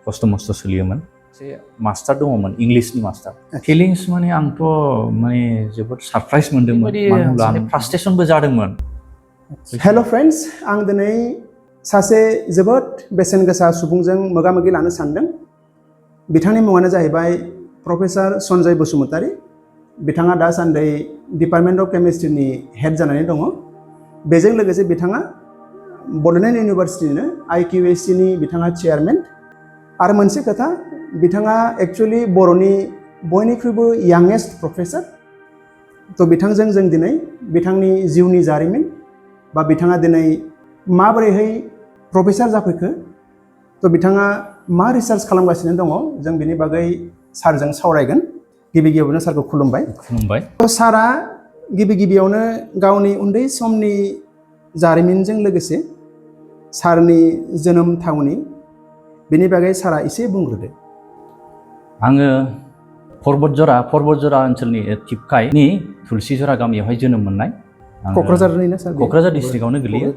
खस्थ' मस्थ' सोलियोमोन एसे मास्टार दङमोन इंलिशनि मास्टार फिलिंस माने आंथ' माने जोबोद सरप्राइज मोनदोंमोन मानो होनब्ला फ्रास्ट्रेशनबो जादोंमोन हेल' फ्रेन्ड्स आं दिनै सासे जोबोद बेसेन गोसा सुबुंजों मोगा-मोगि लानो सानदों बिथांनि मुङानो जाहैबाय प्रफेसर सन्जय बसुमतारी बिथाङा दासान्दि डिपार्टमेन्ट अफ केमिस्ट्रिनि हेड जानानै दङ बेजों लोगोसे बिथाङा बड'लेण्ड इउनिभार्सिटिनिनो IQACनि बिथाङा चेयारमेन आरो मोनसे खोथा बिथाङा एक्चुअलि बर'नि बयनिख्रुइबो यांगेस्ट प्रफेसर थ' बिथांजों जों दिनै बिथांनि जिउनि जारिमिन बा बिथाङा दिनै माबोरैहाय प्रफेसर जाफैखो थ' बिथाङा मा रिसार्च खालामगासिनो दङ जों बिनि बागै सारजों सावरायगोन गिबियावनो सारखौ खुलुमबाय थ' सारा गिबियावनो गावनि उन्दै समनि जारिमिनजों लोगोसे सारनि जोनोम थावनि बिनि बागै सारा एसे बुंग्रोदो आङो पर्बतजरा ओनसोलनि टिपकाइनि तुलसीजरा गामियावहाय जोनोम मोननाय क'क्राझारनि ना सार क'क्राझार डिस्ट्रिक्टआवनो गोलैयो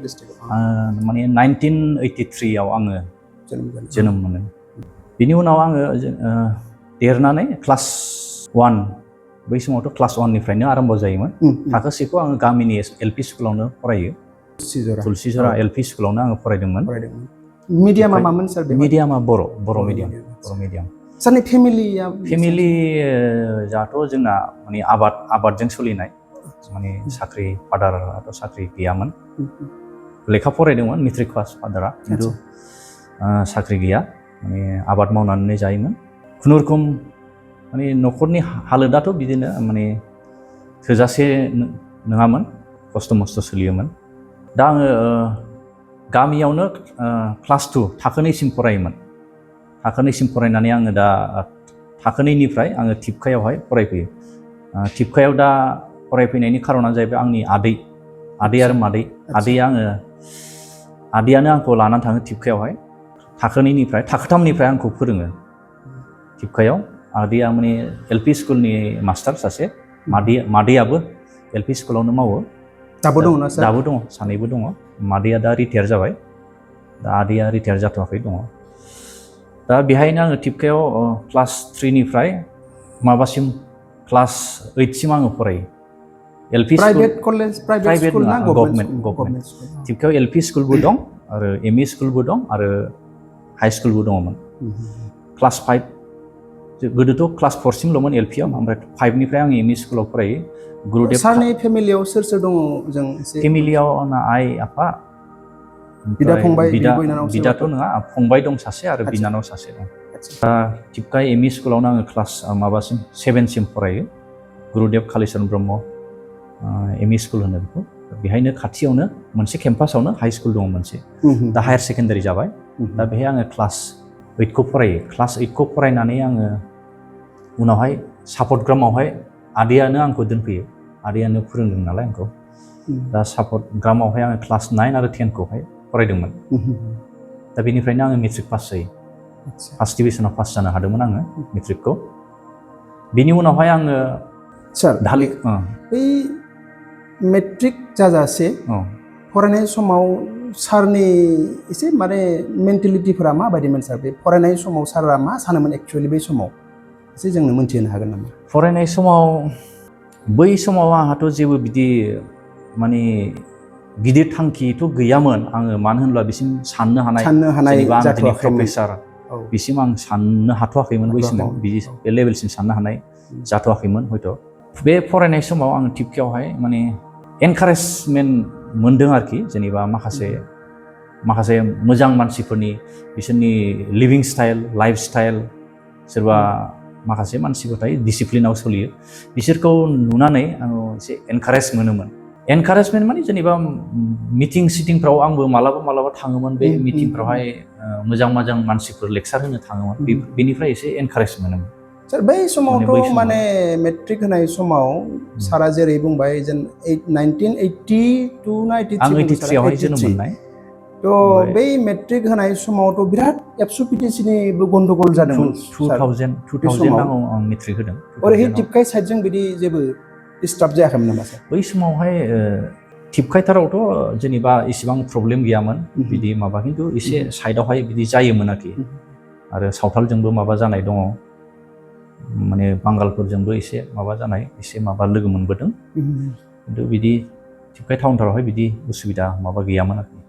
माने 1983 आव आङो जोनोम मोनो बिनि उनाव आङो देरनानै क्लास 1 बै समावथ' क्लास 1 निफ्रायनो आरम्भ जायोमोन थाखो 6 खौ आङो गामिनि LP स्कुलावनो फरायो तुलसीजरा LP स्कुलावनो आङो फरायदोंमोन मिडियामा मामोन सार मिडियामा बर' मिडियाम सारनि फेमिलिया जाथ' जोंना माने आबादजों सोलिनाय माने साख्रि फादाराथ' साख्रि गैयामोन लेखा फरायदोंमोन मेट्रिक पास फादारा खिन्थु साख्रि गैया माने आबाद मावनानै जायोमोन खुनुरुखुम माने न'खरनि हालोदाथ' बिदिनो माने थोजासे नङामोन खस्थ' मस्थ' सोलियोमोन दा आङो गामियावनो क्लास 2 थाखो 2सिम फरायोमोन थाखो 2सिम फरायनानै आङो दा थाखो 2निफ्राय आङो टिपकाइआवहाय फरायफैयो टिपकाइआव दा फरायफैनायनि खारनानो जाहैबाय आंनि आदै आरो मादै आदैयानो आंखौ लानानै थाङो टिपकाइआवहाय थाखो 2निफ्राय थाखो 3निफ्राय आंखौ फोरोङो टिपकाइआव आदैया माने LP स्कुलनि मास्टार सासे मादैयाबो LP स्कुलावनो मावो दाबो दङ ना सार दाबो दङ सानैबो दङ मादैया दा रिटायार जाबाय दा आदैया रिटायार जाथ'वाखै दङ दा बेहायनो आङो टिपकाइआव क्लास 3निफ्राय माबासिम क्लास 8सिम आङो फरायो LP private college private school ना गभर्नमेन्ट टिपकाइआव LP स्कुलबो दं आरो ME स्कुलबो दं आरो हाइ स्कुलबो दङमोन क्लास 5 गोदोथ' क्लास 4सिमल'मोन LPआव ओमफ्राय 5निफ्राय आं ME स्कुलाव फरायो गुरुदेब सारनि फेमिलियाव सोर दङ जों फेमिलियाव आंना आइ आफा बिदा फंबाय बिदाथ' नङा फंबाय दं सासे आरो बिनानाव सासे दं दा टिपकाइ ME स्कुलावनो आङो क्लास 7सिम फरायो गुरुदेब कालिचरन ब्रह्म ME स्कुल होनो बेखौ बेहायनो खाथियावनो मोनसे केम्पासावनो हाइ स्कुल दङ मोनसे दा हायार सेकेन्डारि जाबाय दा बेहाय आङो क्लास 8खौ फरायो क्लास 8खौ फरायनानै आङो उनावहाय सापर्टग्रामावहाय आदैयानो आंखौ दोनफैयो आदैयानो फोरोंदों नालाय आंखौ दा सापर्टग्रामावहाय आङो क्लास 9 आरो 10खौहाय फरायदोंमोन दा बेनिफ्रायनो आङो मेट्रिक पास जायो फार्स्ट डिभिजनाव पास जानो हादोंमोन आङो मेट्रिकखौ बिनि उनावहाय आङो सार बै मेट्रिक जाजासे फरायनाय समाव सारनि एसे माने मेन्टेलिटिफोरा माबायदिमोन सार बे फरायनाय समाव सारा मा सानोमोन एक्चुअलि बै समाव एसे जोंनो मोनथिहोनो हागोन नामा फरायनाय समाव बै समाव आंहाथ' जेबो बिदि माने गिदिर थांखिथ' गैयामोन आङो मानो होनब्ला बिसिम साननो हानाय जेनेबा आं दिनै प्रफेसार बिसिम आं साननो हाथ'वाखैमोन बै समाव बे लेभेलसिम साननो हानाय जाथ'वाखैमोन हयथ' बे फरायनाय समाव आं टिपकाइआवहाय माने एनकारेजमेन्ट मोनदों आरोखि जेनेबा माखासे मोजां मानसिफोरनि बिसोरनि लिभिं स्टाइल लाइफ स्टाइल सोरबा माखासे मानसिफोर थायो डिसिप्लिनाव सोलियो बिसोरखौ नुनानै आङो एसे एनकारेज मोनोमोन एनकारेजमेन्ट माने जेनेबा मिटिं सिटिंफ्राव आंबो मालाबा थाङोमोन बे मिटिंफ्रावहाय मोजां मानसिफोर लेक्सार होनो थाङोमोन बेनिफ्राय एसे एनकारेज मोनोमोन सार बै समावथ' माने मेट्रिक होनाय समाव सारा जेरै बुंबाय जेन 1982 ना 83 आवहाय जोनोम मोननाय थ' बै मेट्रिक होनाय समावथ' बिराद एबसुपिटिसिनिबो गन्डगल जादोंमोन 2000 आव आं मेट्रिक होदों ओरैहाय टिपकाइ साइडजों बिदि जेबो डिस्टार्ब जायाखैमोन नामा सार बै समावहाय टिपकाइथारावथ' जेनेबा इसेबां प्रब्लेम गैयामोन बिदि माबा खिन्थु एसे साइडआवहाय बिदि जायोमोन आरोखि आरो सावथालजोंबो माबा जानाय दङ माने बांगालफोरजोंबो एसे माबा जानाय एसे माबा लोगो मोनबोदों खिन्थु बिदि टिपकाइ टाउनथारावहाय बिदि उसुबिदा माबा गैयामोन आरोखि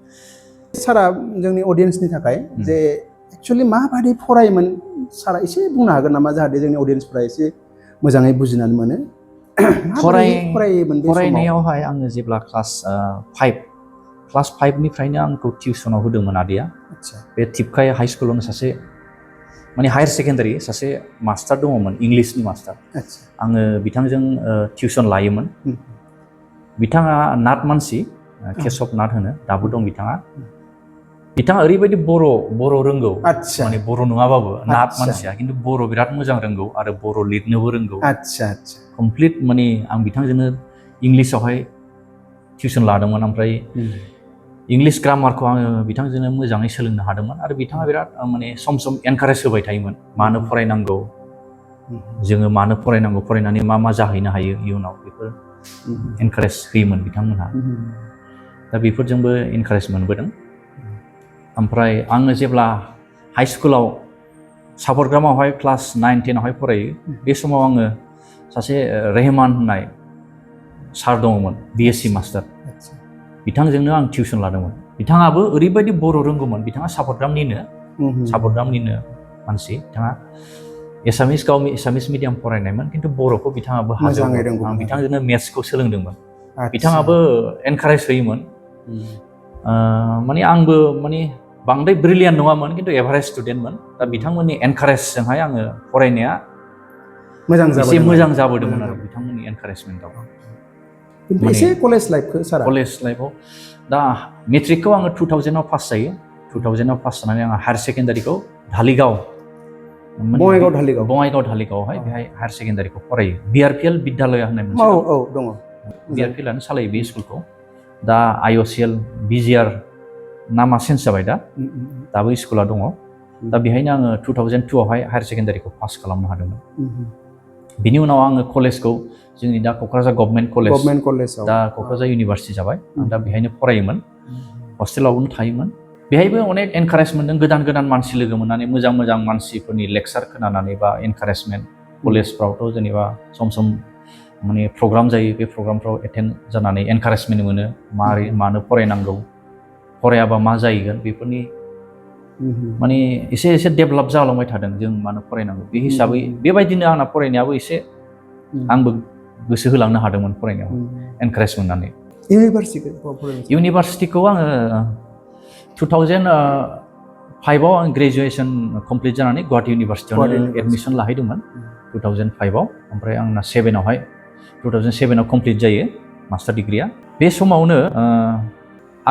सारा जोंनि अडियन्सनि थाखाय जे एक्चुअली माबादि फरायोमोन सारा एसे बुंनो हागोन नामा जाहाथे जोंनि अडियन्सफोरा एसे मोजाङै बुजिनानै मोनो फरायनायावहाय आङो जेब्ला क्लास 5 निफ्रायनो आंखौ टिउसनाव होदोंमोन आदैया बे टिपकाइ हाइ स्कुलावनो सासे माने हायार सेकेन्डारि सासे मास्टार दङमोन इंलिसनि मास्टार आङो बिथांजों टिउसन लायोमोन बिथाङा नाथ मानसि केशब नाथ होनो दाबो दं बिथाङा ओरैबायदि बर' रोंगौ माने बर' नङाबाबो नाथ मानसिया खिन्थु बर' बिराद मोजां रोंगौ आरो बर' लिरनोबो रोंगौ कमप्लिट माने आं बिथांजोंनो इंलिसावहाय टिउसन लादोंमोन ओमफ्राय इंलिश ग्रामारखौ आङो बिथांजोंनो मोजाङै सोलोंनो हादोंमोन आरो बिथाङा बिराद माने सम सम एनकारेज होबाय थायोमोन मानो फरायनांगौ जोङो मानो फरायनांगौ फरायनानै मा जाहैनो हायो इयुनाव बेफोर एनकारेज होयोमोन बिथांमोनहा दा बेफोरजोंबो एनकारेज मोनबोदों ओमफ्राय आङो जेब्ला हाइ स्कुलाव सापरग्रामावहाय क्लास 9, 10आवहाय फरायो बे समाव आङो सासे रेहमान होननाय सार दङमोन BSc मास्टार बिथांजोंनो आं टिउसन लादोंमोन बिथाङाबो ओरैबायदि बर' रोंगौमोन बिथाङा सापरग्रामनिनो मानसि बिथाङा गावनि एसामिस मिडियाम फरायनायमोन खिन्थु बर'खौ बिथाङाबो हाजोबोमोन आं बिथांजोंनो मेथ्सखौ सोलोंदोंमोन बिथाङाबो एनकारेज होयोमोन माने आंबो माने बांद्राय ब्रिलियान्ट नङामोन खिन्थु एभारेज स्टुडेन्टमोन दा बिथांमोननि एनकारेजजोंहाय आङो फरायनाया एसे मोजां जाबोदोंमोन आरो बिथांमोननि एनकारेजमेन्टआव एसे कलेज लाइफखौ सारा कलेज लाइफआव दा मेट्रिकखौ आङो 2000आव पास जायो 2000आव पास जानानै आङो हायार सेकेन्डारिखौ बङाइगाव धालिगावआवहाय बेहाय हायार सेकेन्डारिखौ फरायो BRPL बिद्यालया होननाय मोनसे दङ BRPLआनो सालायो बे स्कुलखौ दा IOCL BGR नामा चेन्ज जाबाय दाबो स्कुला दङ दा बेहायनो आङो 2002आवहाय हायार सेकेन्डारिखौ पास खालामनो हादोंमोन बिनि उनाव आङो कलेजखौ जोंनि दा क'क्राझार गभर्नमेन्ट कलेज दा क'क्राझार इउनिभारसिटि जाबाय आं दा बेहायनो फरायोमोन हस्टेलावनो थायोमोन बेहायबो अनेक एनकारेज मोनदों गोदान मानसि लोगो मोननानै मोजां मानसिफोरनि लेक्सार खोनानानै बा एनकारेजमेन्ट कलेजफ्रावथ' जेनेबा सम माने प्रग्राम जायो बे प्रग्रामफ्राव एटेन्ड जानानै एनकारेजमेन्ट मोनो मानो फरायनांगौ फरायाबा मा जाहैगोन बेफोरनि माने एसे डेभेलप जालांबाय थादों जों मानो फरायनांगौ बे हिसाबै बेबायदिनो आंना फरायनायाबो एसे आंबो गोसो होलांनो हादोंमोन फरायनायाव एनकारेज मोननानै इउनिभारसिटिखौ आङो 2005आव आं ग्रेजुवेसन कमप्लिट जानानै गुवाहाटि इउनिभारसिटियावनो एडमिसन लाहैदोंमोन 2005आव ओमफ्राय आंना 2007आव कमप्लिट जायो मास्टार डिग्रिया बे समावनो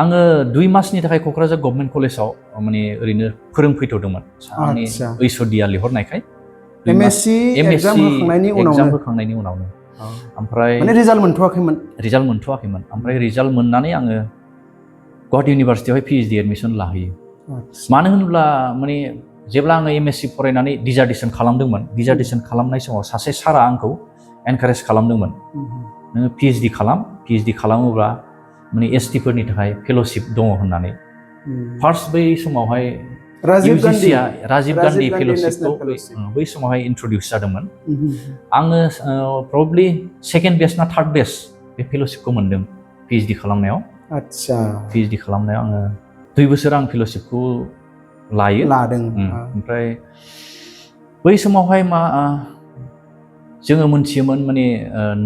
आङो 2 मासनि थाखाय क'क्राझार गभर्नमेन्ट कलेजाव माने ओरैनो फोरोंफैथ'दोंमोन आंनि ओइस'डिया लिहरनायखाय MSc एग्जाम होखांनायनि उनावनो ओमफ्राय रिजाल्ट मोनथ'वाखैमोन ओमफ्राय रिजाल्ट मोननानै आङो गुवाहाटि इउनिभारसिटियावहाय PhD एडमिसन लाहैयो मानो होनोब्ला माने जेब्ला आङो MSc फरायनानै डिजार्टेसन खालामदोंमोन डिजार्टेसन खालामनाय समाव सासे सारा आंखौ एनकारेज खालामदोंमोन नोङो PhD खालामोब्ला माने ST फोरनि थाखाय फेल'शिप दङ होननानै फार्स्ट बै समावहाय राजीव गान्धी फेल'शिपखौ बै समावहाय इन्ट्रडिउस जादोंमोन आङो प्रबेबलि सेकेन्ड बेच ना थार्ड बेच बे फेल'शिपखौ मोनदों PhD खालामनायाव PhD खालामनायाव आङो 2 बोसोर आं फेल'शिपखौ लादों ओमफ्राय बै समावहाय जोङो मोनथियोमोन माने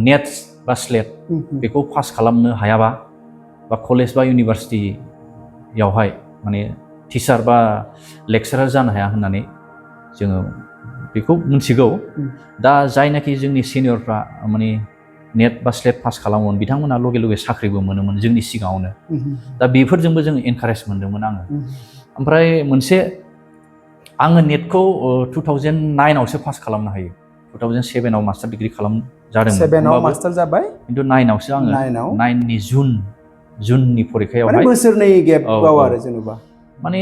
नेट बा स्लेट बेखौ पास खालामनो हायाबा बा कलेज बा इउनिभारसिटियावहाय माने टिचार बा लेक्सारार जानो हाया होननानै जोङो बेखौ मिथिगौ दा जायनाखि जोंनि सिनियरफ्रा माने नेट बा स्लेट पास खालामोमोन बिथांमोना लगे साख्रिबो मोनोमोन जोंनि सिगाङावनो दा बेफोरजोंबो जों एनकारेज मोनदोंमोन आङो ओमफ्राय मोनसे आङो नेटखौ 2009आवसो पास खालामनो हायो 2007आव मास्टार डिग्रि जादोंमोन 7आव मास्टार जाबाय खिन्थु 9आवसो आङो 9नि जुननि परिखायावहाय बोसोरनै गेपआव आरो जेनेबा माने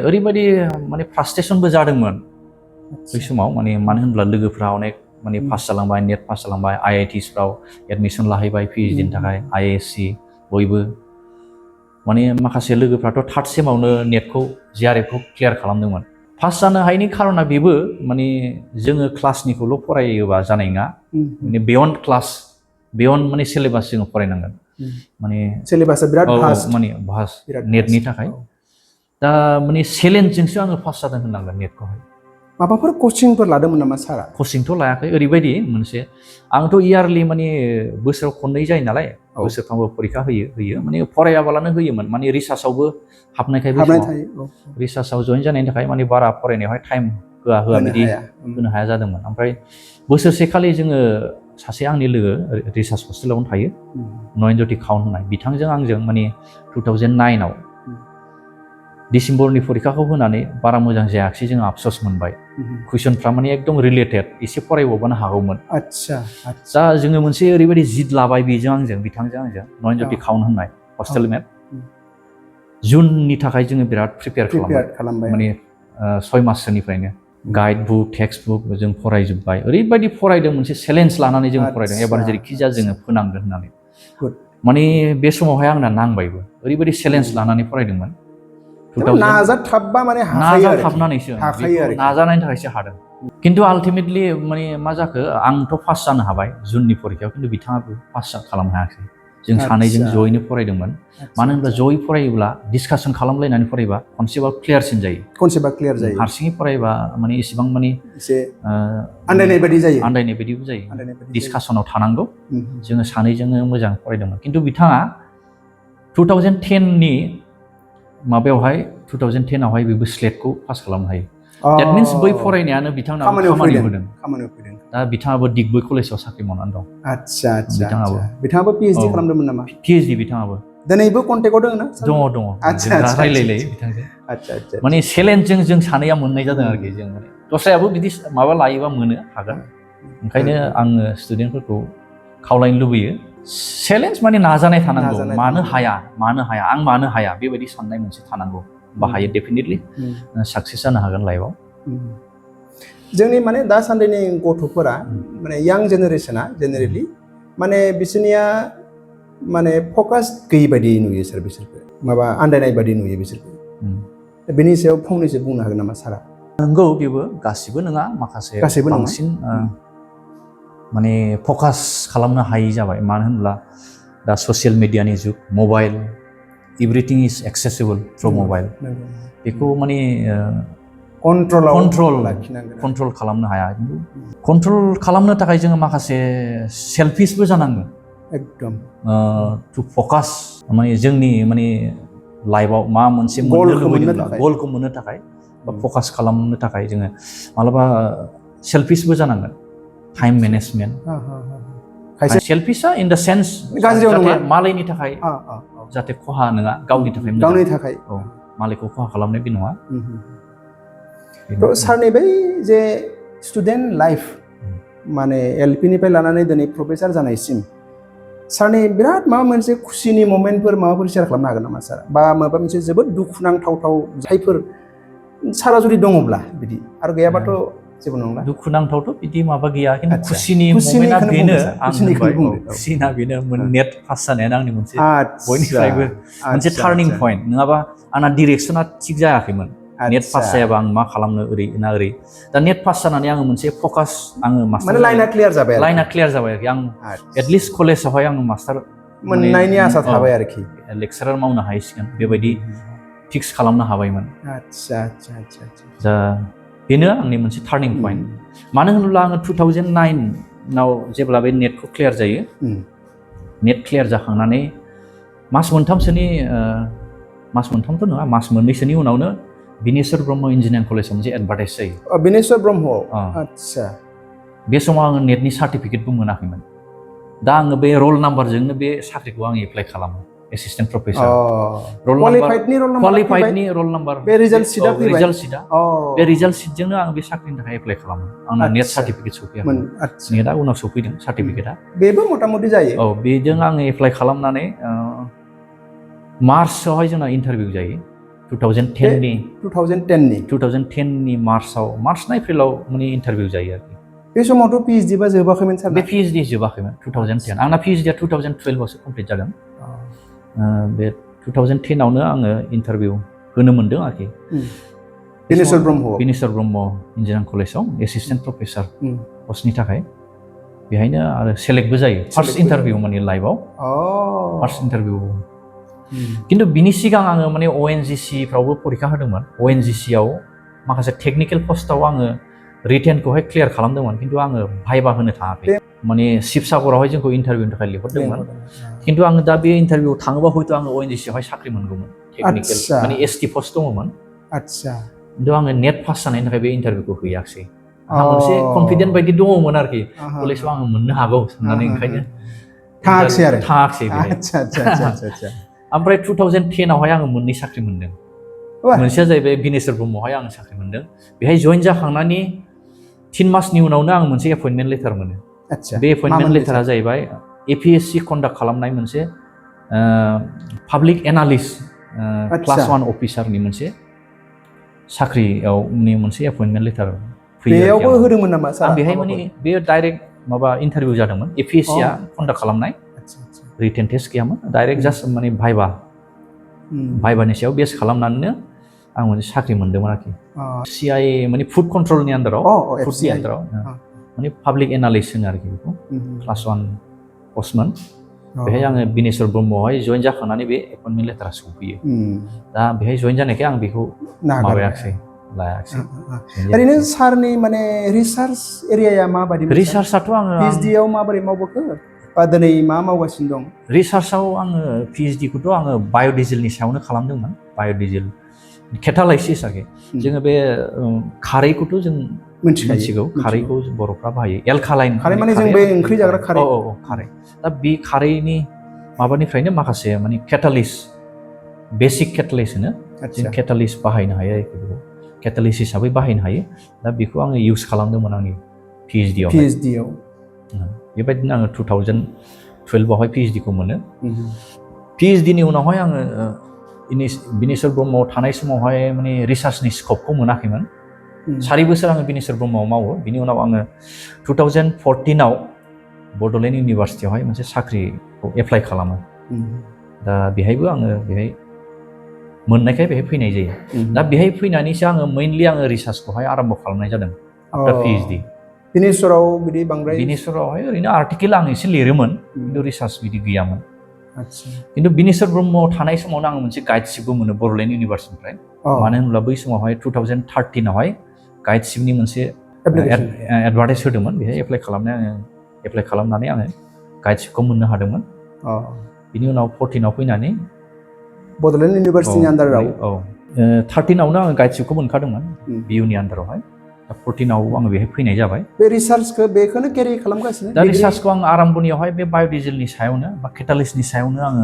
ओरैबायदि माने फ्रास्ट्रेसनबो जादोंमोन बै समाव माने मानो होनब्ला लोगोफ्रा अनेक माने पास जालांबाय नेट पास जालांबाय IITsफ्राव एडमिसन लाहैबाय PhDनि थाखाय IISc बयबो माने माखासे लोगोफ्राथ' थार्ड सेमावनो नेटखौ JRFखौ क्लियार खालामदोंमोन पास जानो हायैनि खारना बेबो माने जोङो क्लासनिखौल' फरायोबा जानाय नङा माने बियन्ड क्लास बियन्ड माने सिलेबास जोङो फरायनांगोन माने सिलेबासा बिराद भास्ट माने भास्ट नेटनि थाखाय दा माने चेलेन्जजोंसो आङो पास जादों होननांगोन नेटखौहाय माबाफोर कचिंफोर लादोंमोन नामा सारा कचिंथ' लायाखै ओरैबायदि मोनसे आंथ' इयारलि माने बोसोराव खननै जायो नालाय बोसोरफ्रामबो परीक्षा होयो माने फरायाबालानो होयोमोन माने रिसार्चआवबो हाबनायखाय बै समाव रिसार्चआव जइन जानायनि थाखाय माने बारा फरायनायावहाय टाइम होआ बिदि होनो हाया जादोंमोन ओमफ्राय बोसोरसे खालि जोङो सासे आंनि लोगो रिसार्च हस्टेलावनो थायो नयनज्योति काउन्ट होननाय बिथांजों आंजों माने 2009आव डिसेम्बरनि परीक्षाखौ होनानै बारा मोजां जायाखिसै जोङो आफसोस मोनबाय कुइसनफ्रा माने एकदम रिलेटेड एसे फरायबावबानो हागौमोन आच्छा दा जोङो मोनसे ओरैबायदि जिद लाबाय बेजों आंजों बिथांजों आंजों नयनज्योति काउन्ट होननाय हस्टेल मेट जुननि थाखाय जोङो बिराद प्रिपेयार खालामबाय माने 6 माससोनिफ्रायनो गाइड बुक टेक्स्ट बुक जों फरायजोब्बाय ओरैबायदि फरायदों मोनसे चेलेन्ज लानानै जों फरायदों एबार जेरैखि जाया जोङो फोनांगोन होननानै माने बे समावहाय आंना नांबायबो ओरैबायदि चेलेन्ज लानानै फरायदोंमन नाजाथाबबा माने नाजाथाबनानैसो नाजानायनि थाखायसो हादों खिन्थु आल्टिमेटलि माने मा जाखो आंथ' पास जानो हाबाय जुननि परीक्षायाव खिन्थु बिथाङाबो पास खालामनो हायाखै जों सानैजों जयैनो फरायदोंमोन मानो होनब्ला जयै फरायोब्ला डिसकासन खालामलायनानै फरायोबा खनसेबा क्लियारसिन जायो हारसिङै फरायोबा माने इसेबां माने एसे आन्दायनाय बायदिबो जायो डिसकासनाव थानांगौ जोङो सानैजोंनो मोजां फरायदोंमोन खिन्थु बिथाङा 2010नि माबायावहाय 2010आवहाय बेबो स्लेटखौ पास खालामनो हायो That means बै फरायनायानो बिथांनाव खामानियाव होदों दा बिथाङाबो डिगबय कलेजाव साख्रि मावनानै दं आच्छा बिथाङाबो पिएइचडि खालामदोंमोन नामा पिएइचडि बिथाङाबो दिनैबो कन्टेक्टआव दङ ना दङ जों दा रायलायलायो बिथांजों माने चेलेन्जजों जों सानैया मोननाय जादों आरोखि जों माने दस्रायाबो बिदि माबा लायोबा मोनो हागोन ओंखायनो आङो स्टुडेन्टफोरखौ खावलायनो लुबैयो चेलेन्ज माने नाजानाय थानांगौ मानो हाया आं मानो हाया बेबायदि साननाय मोनसे थानांगौ बाहायो डेफिनेटलि साक्सेस जानो हागोन लाइफआव जोंनि माने दासान्दिनि गथ'फोरा माने यां जेनेरेशना जेनेरेलि माने बिसोरनिया माने फकास गैयै बायदि नुयो सार बिसोरखौ माबा आन्दायनाय बायदि नुयो बिसोरखौ बेनि सायाव फंनैसो बुंनो हागोन नामा सारा नंगौ बेबो गासिबो नङा माखासे बांसिन माने फकास खालामनो हायि जाबाय मानो होनब्ला दा ससियेल मिडियानि जुग मबाइल एभ्रिथिं इज एक्सेसिबल थ्रु मबाइल बेखौ माने कन्ट्रल खालामनो हाया कन्ट्रल खालामनो थाखाय जोङो माखासे सेल्फिसबो जानांगोन एकदम टु फकास माने जोंनि माने लाइफआव मा मोनसे गलखौ मोननो थाखाय बा फकास खालामनो थाखाय जोङो मालाबा सेल्फिसबो जानांगोन time management सेल्फिसआ in the sense मालायनि थाखाय जाहाथे खहा नङा गावनि थाखाय मालायखौ खहा खालामनाय बे नङा सारनि बै जे स्टुडेन्ट लाइफ माने एलपि निफ्राय लानानै दिनै प्रफेसार जानायसिम सारनि बिराद माबा मोनसे खुसिनि मोमेन्टफोर माबाफोर शेयार खालामनो हागोन नामा सार बा माबा मोनसे जोबोद दुखुनांथाव जायफोर सारा जुदि दङब्ला बिदि आरो गैयाबाथ' जेबो नंला दुखुनांथावथ' बिदि माबा गैया खिन्थु खुसिनि मोमेन्टआ बेनो खुसिना बेनो नेट पास जानायानो आंनि मोनसे बयनिफ्रायबो मोनसे टार्निं पइन्ट नङाबा आंना डिरेक्सना थिग जायाखैमोन नेट पास जायाबा आं मा खालामनो ओरै ना ओरै दा नेट पास जानानै आङो मोनसे फकास आङो मास्टार लाइना क्लियार जाबाय आरोखि आं एटलिस्ट कलेजावहाय आङो मास्टार मोननायनि आसा थाबाय आरोखि लेक्सारार मावनो हायसिगोन बेबायदि फिक्स खालामनो हाबायमोन दा बेनो आंनि मोनसे टार्निं पइन्ट मानो होनोब्ला आङो 2009आव जेब्ला बे नेटखौ क्लियार जायो नेट क्लियार जाखांनानै मास मोनथामथ' नङा मास मोननैसोनि उनावनो बिनेश्वर ब्रह्म इन्जिनियारिं कलेजाव मोनसे एडभार्टाइज जायो बिनेश्वर ब्रह्म आच्छा बे समाव आङो नेटनि सार्टिफिकेटबो मोनाखैमोन दा आङो बे रल नाम्बारजोंनो बे साख्रिखौ आं एप्लाइ खालामो एसिस्टेन्ट प्रफेसार क्वालिफाइडनि रल नाम्बार बे रिजाल्ट सिटआ बे रिजाल्ट सिटजोंनो आं बे साख्रिनि थाखाय एप्लाइ खालामो आंना नेट सार्टिफिकेट सफैयाखै नेटआ उनाव सफैदों सार्टिफिकेटआ बेबो मथा-मथि जायो बेजों आङो एप्लाइ खालामनानै मार्चआवहाय जोंना इन्टारभिउ जायो 2010नि मार्चआव मार्च ना एप्रिलाव माने इन्टारभिउ जायो आरोखि बे समावथ' पिएइचडि बा जोबाखैमोन सार बे पिएइचडि जोबाखैमोन 2010 आंना पिएइचडिया 2012आवसो कमप्लिट जादों बे 2010आवनो आङो इन्टारभिउ होनो मोनदों आरोखि बिनेश्वर ब्रह्म बिनेश्वर ब्रह्म इन्जिनियारिं कलेजाव एसिस्टेन्ट प्रफेसार पस्टनि थाखाय बेहायनो आरो सेलेक्टबो जायो फार्स्ट इन्टारभिउ माने लाइफआव फार्स्ट इन्टारभिउ खिन्थु बिनि सिगां आङो माने ONGC फ्रावबो परीक्षा होदोंमोन ONGC आव माखासे टेकनिकेल पस्टआव आङो रिटेनखौहाय क्लियार खालामदोंमोन खिन्थु आङो भाइबा होनो थाङाखै माने शिबसागरावहाय जोंखौ इन्टारभिउनि थाखाय लिंहरदोंमोन खिन्थु आङो दा बे इन्टारभिउआव थाङोबा हयथ' आङो ONGC आवहाय साख्रि मोनगौमोन टेकनिकेल माने ST पस्ट दङमोन खिन्थु आङो नेट पास जानायनि थाखाय बे इन्टारभिउखौ हैयाखिसै आंहा मोनसे कनफिडेन्ट बायदि दङमोन आरोखि कलेजाव आङो मोननो हागौ साननानै ओंखायनो थाङाखिसै ओमफ्राय 2010 आवहाय आङो मोननै साख्रि मोनदों मोनसेया जाहैबाय बिनेश्वर ब्रह्मआवहाय आङो साख्रि मोनदों बेहाय जइन जाखांनानै 3 मासनि उनावनो आं मोनसे एपइन्टमेन्ट लेटार मोनो बे एपइन्टमेन्ट लेटारा जाहैबाय APSC कन्डाक्ट खालामनाय मोनसे पाब्लिक एनालिस्ट क्लास 1 अफिसारनि मोनसे साख्रियाव मोनसे एपइन्टमेन्ट लेटार बेयावबो होदोंमोन नामा सार आं बेहाय माने बेयो डाइरेक्ट माबा इन्टारभिउ जादोंमोन APSC आ कन्डाक्ट खालामनाय रिटेन टेस्ट गैयामोन डाइरेक्ट जास्ट माने भाइबानि सायाव बेस खालामनानैनो आं मोनसे साख्रि मोनदोंमोन आरोखि CI माने फुड कन्ट्रलनि आन्दाराव फुडनि आन्दाराव माने पाब्लिक एनालिस्ट होनो आरोखि बेखौ क्लास 1 पस्टमोन बेहाय आङो बिनेश्वर ब्रह्मआवहाय जइन जाखांनानै बे एपइन्टमेन्ट लेटारा सौफैयो दा बेहाय जइन जानायखाय आं बेखौ माबायाखिसै लायाखिसै ओरैनो सारनि माने रिसार्च एरियाया माबायदि रिसार्चआथ' आङो PhD आव माबोरै मावबोखो बा दिनै मा मावगासिनो दं रिसार्चआव आङो PhD खौथ' आङो बाय'डिजेलनि सायावनो खालामदोंमोन बाय'डिजेल केटालाइसिस आरोखि जोङो बे खारैखौथ' जों मिथिगौ खारैखौ बर'फ्रा बाहायो एलकालाइन खारै माने जों बे ओंख्रि जाग्रा खारै खारै दा बे खारैनि माबानिफ्रायनो माखासे माने केटालिस्ट बेसिक केटालिस्ट होनो जों केटालिस्ट बाहायनो हायो आरोखि बेखौ केटालिस्ट हिसाबै बाहायनो हायो दा बेखौ आङो इउज खालामदोंमोन आंनि PhD आव बेबायदिनो आङो 2012 आवहाय PhD खौ मोनो PhD नि उनावहाय आङो बिनेश्वर ब्रह्मआव थानाय समावहाय माने रिसार्चनि स्कपखौ मोनाखैमोन 4 बोसोर आङो बिनेश्वर ब्रह्मआव मावो बिनि उनाव आङो 2014 आव बड'लेण्ड इउनिभारसिटियावहाय मोनसे साख्रिखौ एप्लाइ खालामो दा बेहायबो आङो बेहाय मोननायखाय बेहाय फैनाय जायो दा बेहाय फैनानैसो आङो मेइनलि आङो रिसार्चखौहाय आरम्भ खालामनाय जादों आफ्टार PhD बिनेश्वराव बिदि बांद्राय बिनेश्वरावहाय ओरैनो आर्टिकेल आं एसे लिरोमोन खिन्थु रिसार्च बिदि गैयामोन खिन्थु बिनेश्वर ब्रह्मआव थानाय समावनो आं मोनसे गाइडशिपबो मोनो बड'लेण्ड इउनिभारसिटिनिफ्राय मानो होनब्ला बै समावहाय 2013 आवहाय गाइडशिपनि मोनसे एडभार्टाइज होदोंमोन बेहाय एप्लाइ खालामनानै आङो गाइडशिपखौ मोननो हादोंमोन बिनि उनाव 14 आव फैनानै बड'लेण्ड इउनिभारसिटिनि आन्दाराव 13 आवनो आङो गाइडशिपखौ मोनखादोंमोन BUनि आन्दारावहाय 14 आव आङो बेहाय फैनाय जाबाय बे रिसार्चखौ बेखौनो केरि खालामगासिनो दा रिसार्चखौ आं आराम्भनियावहाय बे बाय'डिजेलनि सायावनो बा केटालिस्टनि सायावनो आङो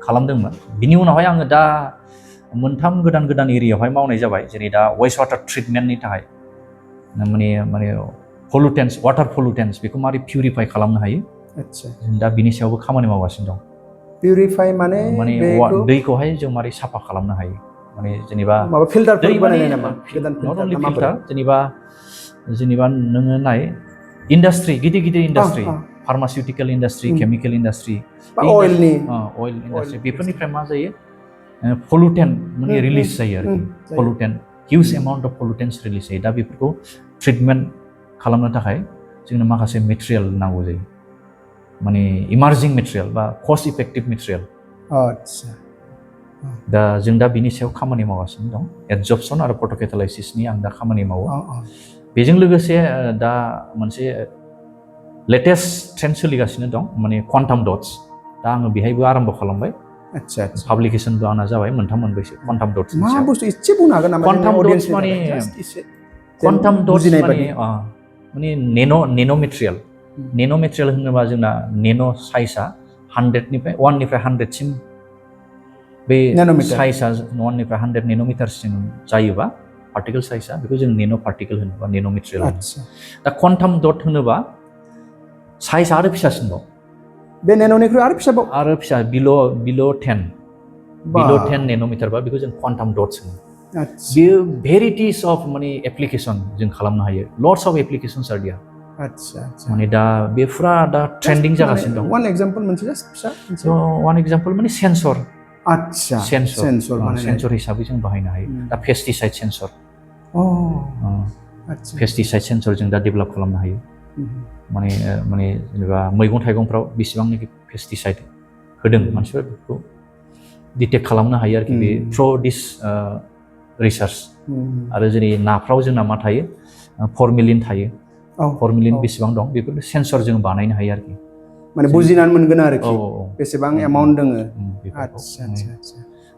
खालामदोंमन बिनि उनावहाय आङो दा मोनथाम गोदान एरियायावहाय मावनाय जाबाय जेरै दा वेस्ट वाटार ट्रिटमेन्टनि थाखाय माने पलुटेन्स वाटार पलुटेन्स बेखौ मारै पिउरिफाइ खालामनो हायो जों दा बिनि सायावबो खामानि मावगासिनो दं पिउरिफाइ माने दैखौहाय जों मारै साफा खालामनो हायो माने जेनेबा माबा फिल्टारफोर बानायनाय नामा गोदान फिल्टार जेनेबा नोङो नाय इन्डास्ट्रि गिदिर इन्डास्ट्रि फार्मासिउटिकेल इन्डास्ट्रि केमिकेल इन्डास्ट्रि अइल इन्डास्ट्रि बेफोरनिफ्राय मा जायो पलुटेन्ट माने रिलिज जायो आरोखि पलुटेन्ट हिउज एमाउन्ट अफ पलुटेन्टस रिलिज जायो दा बेफोरखौ ट्रिटमेन्ट खालामनो थाखाय जोंनो माखासे मेटेरियेल नांगौ जायो माने इमार्जिं मेटेरियेल बा कस्ट इफेक्टिभ मेटेरियेल दा जों दा बिनि सायाव खामानि मावगासिनो दं एडजर्पसन आरो फट'केटालाइसिसनि आं दा खामानि मावो बेजों लोगोसे दा मोनसे लेटेस्ट ट्रेन्ड सोलिगासिनो दं माने क्वान्टाम डट्स दा आङो बेहायबो आरम्भ खालामबाय पाब्लिकेसनबो आंना जाबाय मोनथामसो क्वान्टाम डट्स मा बुस्थु एसे बुंनो हागोन नामा क्वान्टाम डट्स माने नेन' मेटेरियेल होनोबा जोंना नेन' साइजआ 100 निफ्राय 100 सिम बे साइजआ 1 100 नेन'मिटारसिम जायोबा पार्टिकल साइजआ बेखौ जों नेन' पार्टिकल होनोबा नेन' मेटेरियेल होनो दा क्वान्टाम डट होनोबा साइजआ आरो फिसासिन दं बे नेन'निख्रुइ आरो फिसाबाव आरो फिसा बिल' 10 नेन'मिटार बा बेखौ जों क्वान्टाम डट्स होनो बेयो भेरिटिस अफ माने एप्लिकेसन जों खालामनो हायो lots of applications are there माने दा बे फुरा दा ट्रेन्डिं जागासिनो दं वान एग्जाम्पल मोनसे फिसा वान एग्जाम्पल माने सेन्सर सेन्सर हिसाबै जों बाहायनो हायो दा पेस्टिसाइड सेन्सर पेस्टिसाइड सेन्सर जों दा डेभेलप खालामनो हायो माने जेनेबा मैगं थाइगंफ्राव बेसेबांनाखि पेस्टिसाइड होदों मानसिफोरा बेखौ डिटेक्ट खालामनो हायो आरोखि बे थ्रु दिस रिसार्च आरो जेरै नाफ्राव जोंना मा थायो फर्मेलिन थायो फर्मेलिन बेसेबां दं बेफोरखौ सेन्सर जों बानायनो हायो आरोखि माने बुजिनानै मोनगोन आरोखि बेसेबां एमाउन्ट दोङो आच्छा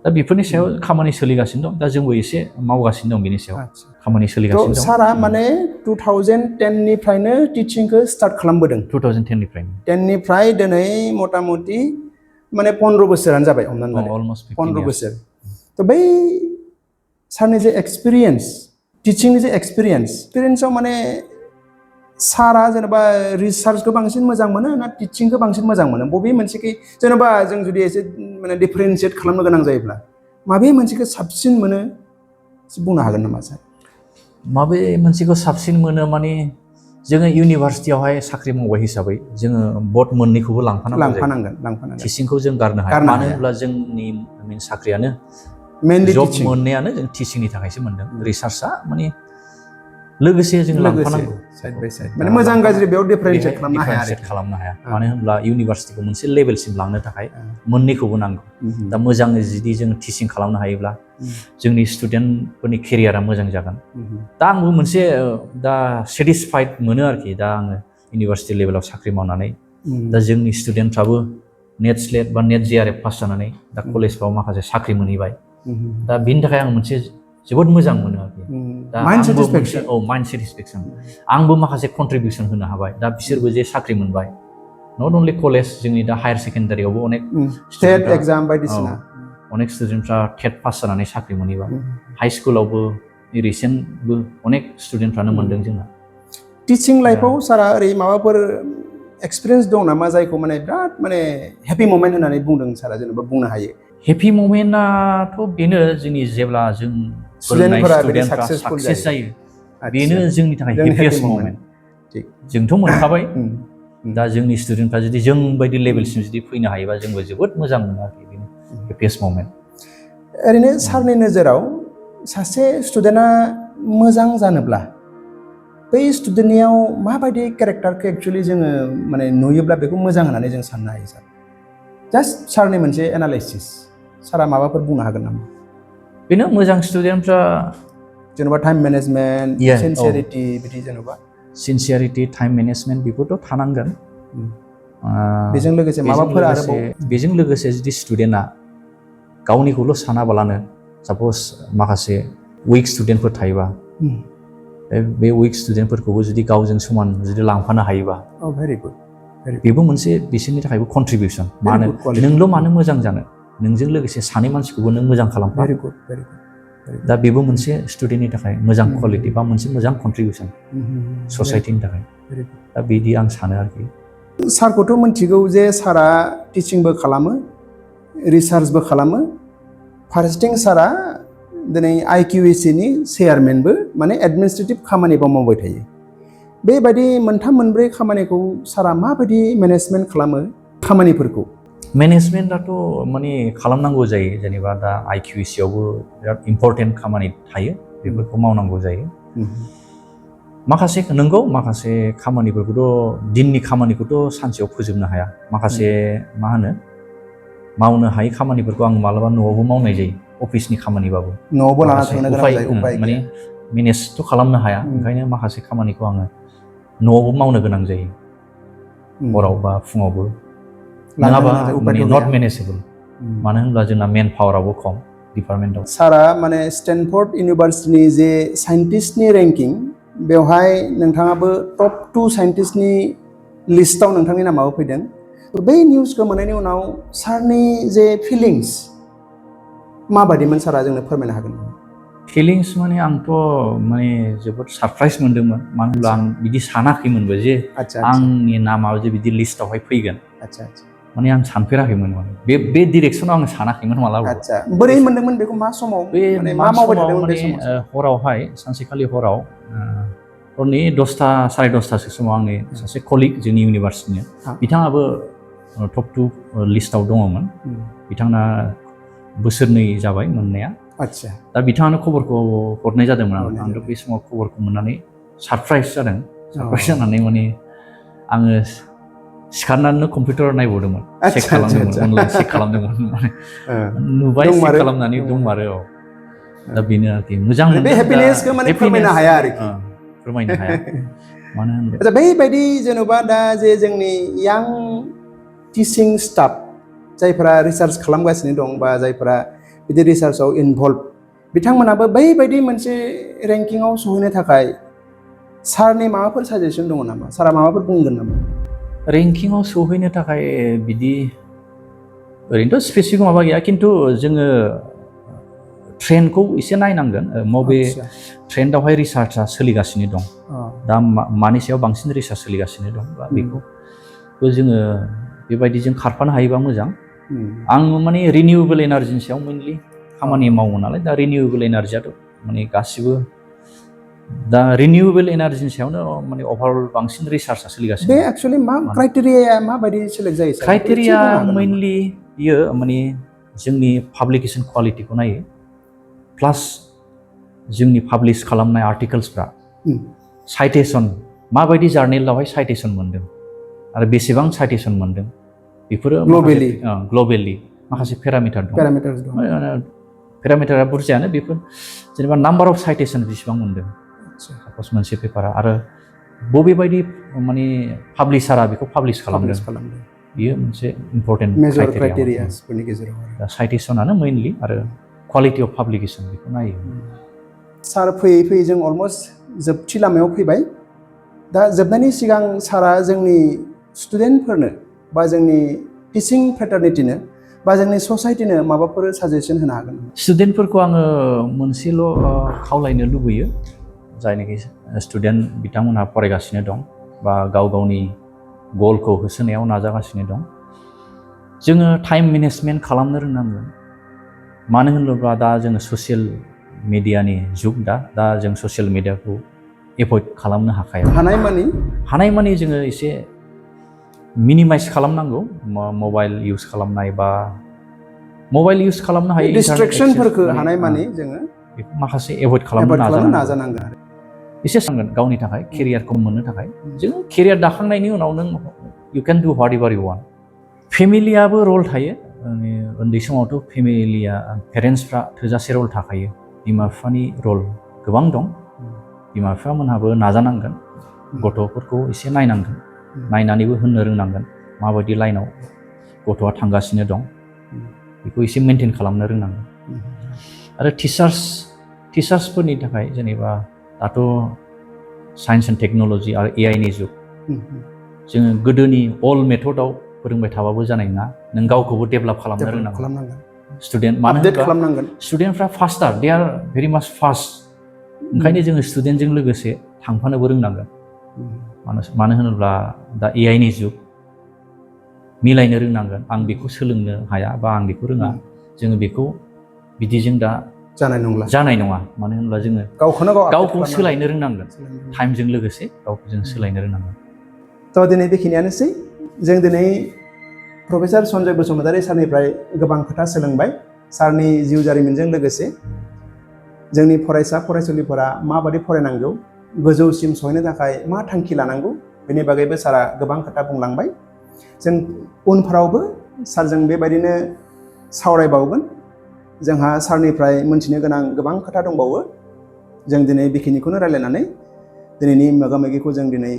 दा बेफोरनि सायाव खामानि सोलिगासिनो दं दा जोंबो एसे मावगासिनो दं बेनि सायाव खामानि सोलिगासिनो दं सारा माने 2010 निफ्रायनो टिचिंखौ स्टार्ट खालामबोदों 2010 निफ्रायनो 10 निफ्राय दिनै मटामटी माने 15 बोसोरानो जाबाय हमनानै लादो अलमोस्ट 15 बोसोर तो बै सारनि जे एक्सपीरियंस टिचिंनि जे एक्सपीरियंसआव माने सारा जेनेबा रिसार्चखौ बांसिन मोजां मोनो ना टिचिंखौ बांसिन मोजां मोनो बबे मोनसेखौ जेनेबा जों जुदि एसे माने डिफरेन्शिएट खालामनो गोनां जायोब्ला माबे मोनसेखौ साबसिन मोनो एसे बुंनो हागोन नामा सार माबे मोनसेखौ साबसिन मोनो माने जोङो इउनिभारसिटियावहाय साख्रि मावबाय हिसाबै जोङो बट मोननैखौबो लांफानांगोन टिचिंखौ जों गारनो हाया मानो होनब्ला जोंनि मेन साख्रियानो जब मोननायानो जों टिचिंनि थाखायसो मोनदों रिसार्चआ माने लोगोसे जों लांफानांगौ साइड बाय साइड माने मोजां गाज्रि बेयाव डिफरेन्शिएट खालामनो हाया मानो होनब्ला इउनिभारसिटिखौ मोनसे लेभेलसिम लांनो थाखाय मोननैखौबो नांगौ दा मोजाङै जुदि जों टिचिं खालामनो हायोब्ला जोंनि स्टुडेन्टफोरनि केरियारा मोजां जागोन दा आंबो मोनसे दा सेटिसफाइड मोनो आरोखि दा आङो इउनिभारसिटि लेभेलाव साख्रि मावनानै दा जोंनि स्टुडेन्टफ्राबो नेट स्लेट बा नेट JRF पास जानानै दा कलेजफ्राव माखासे साख्रि मोनहैबाय दा बिनि थाखाय आं मोनसे जोबोद मोजां मोनो आरोखि दा माइन्ड सेटिसफेक्सन आंबो माखासे कन्ट्रिबिउसन होनो हाबाय दा बिसोरबो जे साख्रि मोनबाय नट अनलि कलेज जोंनि दा हायार सेकेन्डारियावबो अनेक स्टेट एग्जाम बायदिसिना अनेक स्टुडेन्टफ्रा टेट पास जानानै साख्रि मोनहैबाय हाई स्कुलावबो रिसेन्टबो अनेक स्टुडेन्टफ्रानो मोनदों जोंना टिचिं लाइफआव सारा ओरै माबाफोर एक्सपिरियेन्स दं नामा जायखौ माने बिराद माने हेपि मोमेन्ट होननानै बुंदों सारा जेनेबा बुंनो हायो हेपि मोमेन्टआथ' बेनो जोंनि जेब्ला जों स्टुडेन्टफ्रा साक्सेस जायो बेनो जोंनि थाखाय हेपिएस्ट मोमेन्ट जोंथ' मोनखाबाय दा जोंनि स्टुडेन्टफ्रा जुदि जों बायदि लेभेलसिम जुदि फैनो हायोबा जोंबो जोबोद मोजां मोनो आरोखि बेनो हेपिएस्ट मोमेन्ट ओरैनो सारनि नोजोराव सासे स्टुडेन्टआ मोजां जानोब्ला बै स्टुडेन्टनियाव माबायदि केरेक्टारखौ एक्चुअलि जोङो माने नुयोब्ला बेखौ मोजां होननानै जों साननो हायो सार जास्ट सारनि मोनसे एनालाइसिस सारा माबाफोर बुंनो हागोन नामा बेनो मोजां स्टुडेन्टफ्रा जेनेबा टाइम मेनेजमेन्ट सिनसियारिटि बिदि जेनेबा सिनसियारिटि टाइम मेनेजमेन्ट बेफोरथ' थानांगोन बेजों लोगोसे माबाफोर आरोबाव बेजों लोगोसे जुदि स्टुडेन्टआ गावनिखौल' सानाबालानो साप'ज माखासे उइक स्टुडेन्टफोर थायोबा बे उइक स्टुडेन्टफोरखौबो जुदि गावजों समान जुदि लांफानो हायोबा बेबो मोनसे बिसोरनि थाखायबो कन्ट्रिबिउसन नोंल' मानो मोजां जानो नोंजों लोगोसे सानै मानसिखौबो नों मोजां खालामफा दा बेबो मोनसे स्टुडेन्टनि थाखाय मोजां क्वालिटि बा मोनसे मोजां कन्ट्रिबिउसन ससाइटिनि थाखाय दा बिदि आं सानो आरोखि सारखौथ' मिथिगौ जे सारा टिचिंबो खालामो रिसार्चबो खालामो फारसेथिं सारा दिनै IQAC नि चेयारमेनबो माने एडमिनिस्ट्रेटिभ खामानिबो मावबाय थायो बेबायदि मोनथाम मोनब्रै खामानिखौ सारा माबायदि मेनेजमेन्ट खालामो खामानिफोरखौ मेनेजमेन्टआथ' माने खालामनांगौ जायो जेनेबा दा IQAC आवबो बिराद इम्परटेन्ट खामानि थायो बेफोरखौ मावनांगौ जायो माखासे नंगौ माखासे खामानिफोरखौथ' दिननि खामानिखौथ' सानसेयाव फोजोबनो हाया माखासे मा होनो मावनो हायै खामानिफोरखौ आं मालाबा न'आवबो मावनाय जायो अफिसनि खामानिबाबो न'आवबो लाना थांनो गोनां जायो उपाय माने मेनेजथ' खालामनो हाया ओंखायनो माखासे खामानिखौ आङो न'आवबो मावनो गोनां जायो हराव बा फुङावबो नङाबा माने नट मेनेजेबल मानो होनब्ला जोंना मेन पावाराबो खम डिपार्टमेन्टआव सारा माने स्टेनफर्ड इउनिभार्सिटिनि जे साइन्टिस्टनि रेंकिं बेवहाय नोंथाङाबो टप 2 साइन्टिस्टनि लिस्टआव नोंथांनि नामाबो फैदों बै निउसखौ मोननायनि उनाव सारनि जे फिलिंस माबायदिमोन सारा जोंनो फोरमायनो हागोन फिलिंस माने आंथ' माने जोबोद सारप्राइज मोनदोंमोन मानो होनब्ला आं बिदि सानाखैमोनबो जे आंनि नामा जे बिदि लिस्टआवहाय फैगोन माने आं सानफेराखैमोन माने बे डिरेक्सनाव आं सानाखैमोन मालाबा बोरै मोनदोंमोन बेखौ मा समाव माने मा मावबाय थादोंमोन बे समाव हरावहाय सानसेखालि हराव हरनि 10ता 10:30 समाव आंनि सासे कलिग जोंनि इउनिभारसिटिनि बिथाङाबो टप 2 लिस्टआव दङमोन बिथांना बोसोरनै जाबाय मोननाया आच्छा दा बिथाङानो खबरखौ हरनाय जादोंमोन आंथ' बे समाव खबरखौ मोननानै सारप्राइज जादों सारप्राइज जानानै माने आङो सिखारनानै कम्पिउटाराव नायबावदोंमोन चेक खालामदोंमोन अनलाइन चेक खालामदोंमोन नुबाय चेक खालामनानै दंमारो दा बेनो आरोखि मोजां बे हेपिनेसखौ माने फोरमायनो हाया आरोखि फोरमायनो हाया मानो होनबा आच्छा बेबायदि जेन'बा दा जे जोंनि यां टिचिं स्टाफ जायफोरा रिसार्च खालामगासिनो दं बा जायफोरा बिदि रिसार्चआव इनभल्भ बिथांमोनाबो बैबायदि मोनसे रेंकिंआव सहैनो थाखाय सारनि माबाफोर साजेसन दङ नामा सारा माबाफोर बुंगोन नामा रेंकिंआव सहैनो थाखाय बिदि ओरैनोथ' स्पेसिफिक माबा गैया खिन्थु जोङो ट्रेन्डखौ एसे नायनांगोन मबे ट्रेन्डआवहाय रिसार्चआ सोलिगासिनो दं दा मानि सायाव बांसिन रिसार्च सोलिगासिनो दं बा बेखौबो जोङो बेबायदिजों खारफानो हायोबा मोजां आं माने रिनिउएबल एनार्जिनि सायाव मेनलि खामानि मावो नालाय दा रिनिउएबल एनार्जियाथ' माने गासिबो दा रिनिउएबल एनार्जिनि सायावनो माने अभारअल बांसिन रिसार्चआ सोलिगासिनो बे एक्चुअलि मा क्राइटेरियाया माबायदि सेलेक्ट जायो क्राइटेरिया मेनलि बियो माने जोंनि पाब्लिकेसन क्वालिटिखौ नायो प्लास जोंनि पाब्लिश खालामनाय आर्टिकल्सफ्रा साइटेसन माबायदि जार्नेलावहाय साइटेसन मोनदों आरो बेसेबां साइटेसन मोनदों बेफोरो ग्लबेलि माखासे पेरामिटार दं पेरामिटारा बुरजायानो बेफोर जेनेबा नाम्बार अफ साइटेसन बेसेबां मोनदों सापस मोनसे पेपारा आरो बबेबायदि माने पाब्लिशारा बेखौ पाब्लिश खालामदों बियो मोनसे इम्पर्टेन्ट क्राइटेरियाफोरनि गेजेराव दा साइटेसनानो मेनलि आरो क्वालिटि अफ पाब्लिकेसन बेखौ नायो सार फैयै फैयै जों अलमस्ट जोबथि लामायाव फैबाय दा जोबनायनि सिगां सारा जोंनि स्टुडेन्टफोरनो बा जोंनि टिचिं फ्रेटारनिटिनो बा जोंनि ससाइटिनो माबाफोर साजेसन होनो हागोन स्टुडेन्टफोरखौ आङो मोनसेल' खावलायनो लुबैयो जायनाखि स्टुडेन्ट बिथांमोनहा फरायगासिनो दं बा गाव गावनि गलखौ होसोनायाव नाजागासिनो दं जोङो टाइम मेनेजमेन्ट खालामनो रोंनांगोन मानो होनोब्ला दा जोङो ससियेल मिडियानि जुग दा जों ससियेल मिडियाखौ एभयड खालामनो हाखाया हानायमानि जोङो एसे मिनिमाइज खालामनांगौ मबाइल इउज खालामनाय बा मबाइल इउज खालामनो हायो डिस्ट्रेक्शनफोरखौ हानायमानि जोङो माखासे एभयड खालामनो नाजानांगोन एसे सांगोन गावनि थाखाय केरियारखौ मोननो थाखाय जों केरियार दाखांनायनि उनाव नों इउ केन डु व्हाट एभार इउ वान्ट फेमिलियाबो रल थायो उन्दै समावथ' फेमिलिया पेरेन्टसफ्रा थोजासे रल थाखायो बिमा बिफानि रल गोबां दं बिमा बिफामोनहाबो नाजानांगोन गथ'फोरखौ एसे नायनांगोन नायनानैबो होननो रोंनांगोन माबायदि लाइनाव गथ'आ थांगासिनो दं बेखौ एसे मेनटेन खालामनो रोंनांगोन आरो टिचार्सफोरनि थाखाय जेनेबा दाथ' साइन्स एन्ड टेक्न'लजि आरो एआइनि जुग जोङो गोदोनि अल्ड मेथडआव फोरोंबाय थाबाबो जानाय नङा नों गावखौबो डेभेलप खालामनो रोंनांगोन स्टुडेन्ट मानो होनोब्ला स्टुडेन्टफ्रा फास्टार दे आर भेरि माच फास्ट ओंखायनो जोङो स्टुडेन्टजों लोगोसे थांफानोबो रोंनांगोन मानो होनोब्ला दा एआइनि जुग मिलायनो रोंनांगोन आं बेखौ सोलोंनो हाया बा आं बेखौ रोङा जोङो बेखौ बिदिजों दा जानाय नङा मानो होनोब्ला जोङो गावखौ सोलायनो रोंनांगोन टाइमजों लोगोसे गावखौ जों सोलायनो रोंनांगोन थ' दिनै बेखिनियानोसै जों दिनै प्रफेसार सन्जय बसुमतारी सारनिफ्राय गोबां खोथा सोलोंबाय सारनि जिउ जारिमिनजों लोगोसे जोंनि फरायसा फरायसुलिफोरा माबादि फरायनांगौ गोजौसिम सहैनो थाखाय मा थांखि लानांगौ बेनि बागैबो सारा गोबां खोथा बुंलांबाय जों उनफोरावबो सारजों बेबायदिनो सावरायबावगोन जोंहा सारनिफ्राय मोनथिनो गोनां गोबां खोथा दंबावो जों दिनै बेखिनिखौनो रायलायनानै दिनैनि मोगा मोगिखौ जों दिनै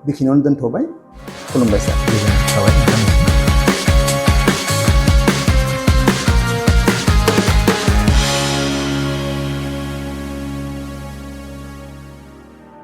बेखिनियावनो दोनथ'बाय खुलुमबाय सार